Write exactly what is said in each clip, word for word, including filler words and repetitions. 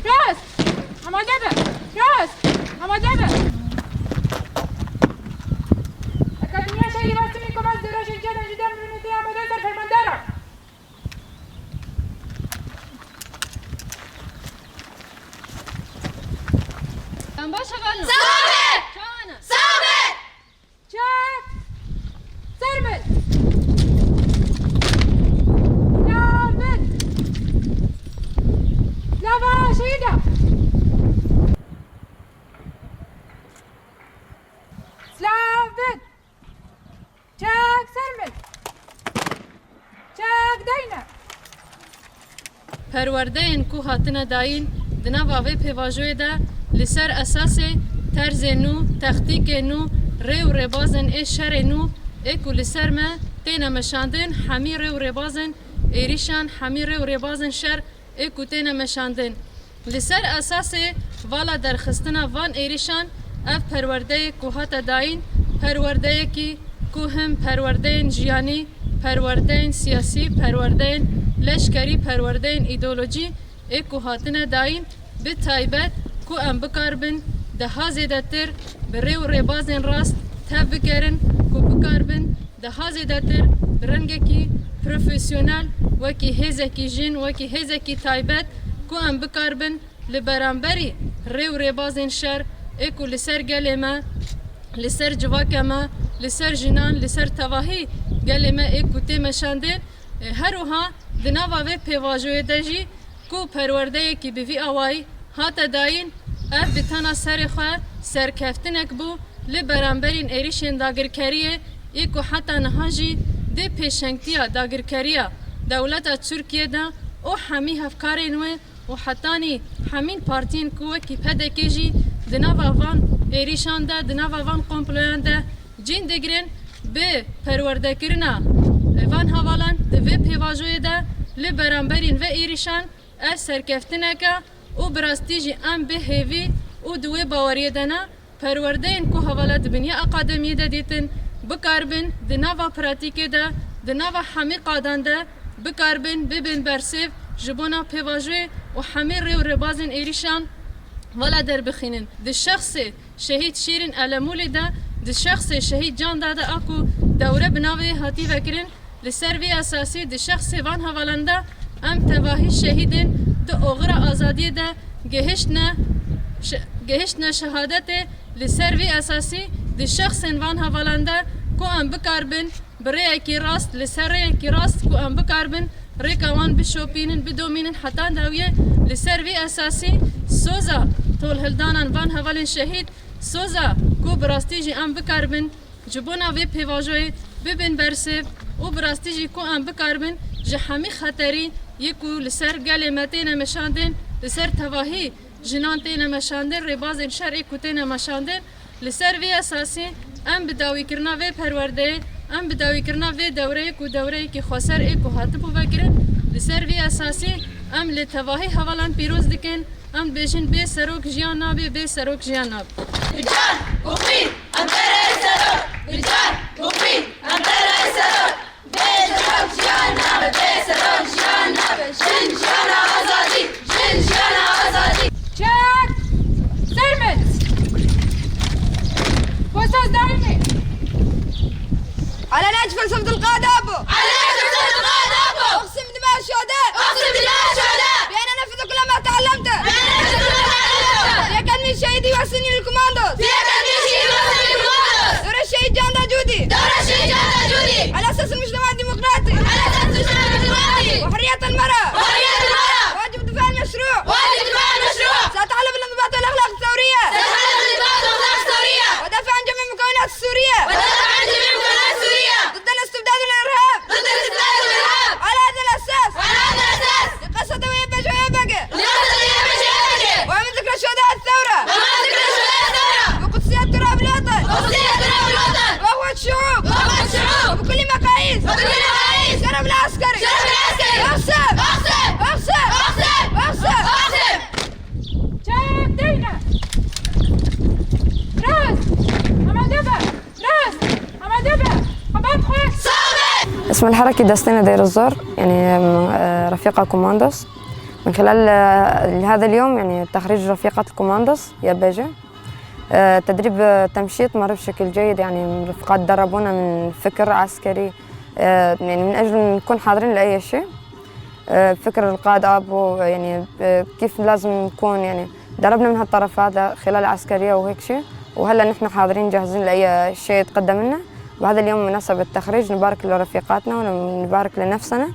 Rast! Amade be! Rast! Amade be! Akademiya Şehîd Rasimî Komaz Dera Şehîd Canan Jî Dem Rûnê Tê Amade ser fermandara. Em baş hevalin. Sabe! Çawana. Sabe! Çek! Ser bin! Silav bin! Silava şehîda! Silav bin! Çek ser bin! Çek deyne! Perwerdeyên ku hatine dayîn di nava vê pêvajoyê de li ser esasê terzên nû, textîkên nû, rê û rêbazên ê şerê nû ê ku li ser me têne meşandin, hemî rê û rêbazên êrîşan, hemî rê û rêbazên şer ê ku têne meşandin. Li ser esasê vala derxistina van êrîşan, ev perwerdeyê ku hate dayîn, perwerdeyekî ku him perwerdeyên jiyanî, perwerdeyên siyasî, perwerdeyên leşkerî, perwerdeyên îdeolojî ê ku hatine dayîn, bi taybet ku em bikaribin daha zêdetir bi rê û rêbazên rast tev bikerin, ku bikaribin daha zêdetir bi rengekî profesyonel, wekî hêzekî jin, wekî hêzekî taybet, ku em bikaribin li beramberî rê û rêbazên şer ê ku li ser gelê me, li ser civakê me, li ser jinan, li ser tevahî gelê me ê ku tê meşandin, e, her wiha di nava vê pêvajoyê de jî ku perwerdeyekî bi vî awayî hate dayîn, ev bi tena serê xwe serkeftinek bû li beramberîn êrîşên dagirkeriyê yê ku heta niha jî di pêşengtiya dagirkeriya dewleta Tirkiyê de û hemî hevkarên wê û hetanî hemîn partiyên ku wekî P D K jî di nava van êrîşan de, di nava van komployan de cîn digirin, bi perwerdekirina van hevalan di vê pêvajoyê de li beramberîn vê êrîşan ev serkeftinek e û bi rastî jî em bi hêvî û di wê baweriyê de ne, perwerdeyên ku hevala di binya akademiyê de dîtin, bikaribin di nava pratîkê de, di nava hemî qadan de bikaribin bibin bersêv ji bona pêvajoyê û hemî rê û rêbazên êrîşan vala derbixînin. Di şexsê Şehîd Şîrin Elemûlî de, di şexsê Şehîd Canda de a ku dewre bi navê hatî vekirin, li ser vî esasî di şexsê van hevalan de em tevahî şehîdên di oxira azadiyê de gihiştine, şe-, gihiştine şehadetê. Li ser vî esasî di şexsên van hevalan de ku em bikaribin bi rêyekî rast, li ser rêyekî rast ku em bikaribin rêka wan bişopînin, bidomînin heta dawiyê. Li ser vî esasî soza tolhildanan van hevalên şehîd, soza ku bi rastî jî em bikaribin ji bona vê pêvajoyê bibin bersêv û bi rastî jî ku em bikaribin ji hemî xeterî yê ku li ser gelê me têne meşandin, li ser tevahî jinan têne meşandin, rêbazên şer ê ku têne meşandin. Li ser vê esasî em bi dawîkirina vê perwerdeyê, em bi dawîkirina vê dewreyê ku dewreyekî xweser ê ku hatibû vekirin, li ser vê esasî em li tevahî hevalan pîroz dikin, em dibêjin bê serok jiyan nabe, bê serok jiyan nabe. Bi can û xwîn em berê serok, bi can û xwîn em berê serok. Bê serok jiyan nabe, bê serok jiyan nabe. Jin jiyana azadî, jin jiyana azadî. Çek! Ser min! Bosos dayne! على نهج فلسفة القادة أبو. على نهج فلسفة القادة أبو. أقسم بدماء الشهداء. أقسم بدماء الشهداء. بأن أنفذ كل ما تعلمت. بأن أنفذ كل ما تعلمت. في أكاديمية الشهيد يواسيني الكوماندوس. في أكاديمية الشهيد يواسيني الكوماندوس. دور الشهيد جان داجودي. دور الشهيد جان داجودي. على أساس المجتمع الديمقراطي. على أساس المجتمع الديمقراطي. وحرية المرأة. وحرية المرأة. واجب دفاع المشروع. واجب دفاع المشروع. سأتحلى بالانضباط والأخلاق الثورية. سأتحلى بالانضباط والأخلاق الثورية. وأدافع عن جميع المكونات السورية. وأدافع عن جميع المكونات السورية. ضد الاستبداد والإرهاب. ضد الاستبداد والإرهاب. على هذا الأساس. على هذا الأساس. لقصة طيبة شوية بقى. لقصة طيبة شوية بقى. ومن ذكرى شهداء الثورة. ومن ذكرى شهداء الثورة. وقدسية تراب الوطن. وقدسية تراب الوطن. وأخوة الشعوب. وأخوة الشعوب. بكل مقاييس. بكل مقاييس. شرف العسكري. شرف العسكري. أقسم. أقسم. أقسم. أقسم. أقسم. أقسم. Çek deyne. Rast. Amade be. Rast. Amade be. Xebat xweş. اسم الحركي دستينة دير الزور، يعني، آه، رفيقة كوماندوس. من خلال، آه، هذا اليوم، يعني، تخريج رفيقات الكوماندوز يا بيجي. آه، تدريب، آه، تمشيط مر بشكل جيد، يعني، رفقات دربونا من فكر عسكري، آه، يعني، من أجل نكون حاضرين لأي شيء. آه، فكر القائد أبو، يعني، آه، كيف لازم نكون، يعني، دربنا من هالطرف هذا خلال العسكرية وهيك شيء، وهلأ نحن حاضرين جاهزين لأي شيء يتقدم لنا. بهذا اليوم مناسبة التخريج، نبارك لرفيقاتنا ونبارك لنفسنا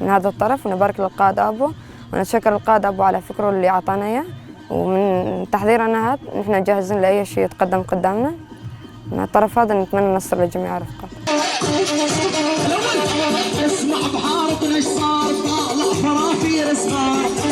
من هذا الطرف، ونبارك للقائد أبو، ونتشكر القائد أبو على فكره اللي أعطانا إياه، ومن تحضيرنا هذا نحن جاهزين لأي شيء يتقدم قدامنا. من الطرف هذا نتمنى النصر لجميع الرفقات. اسمع بحارتنا ايش صار، طالع فرافير صغار.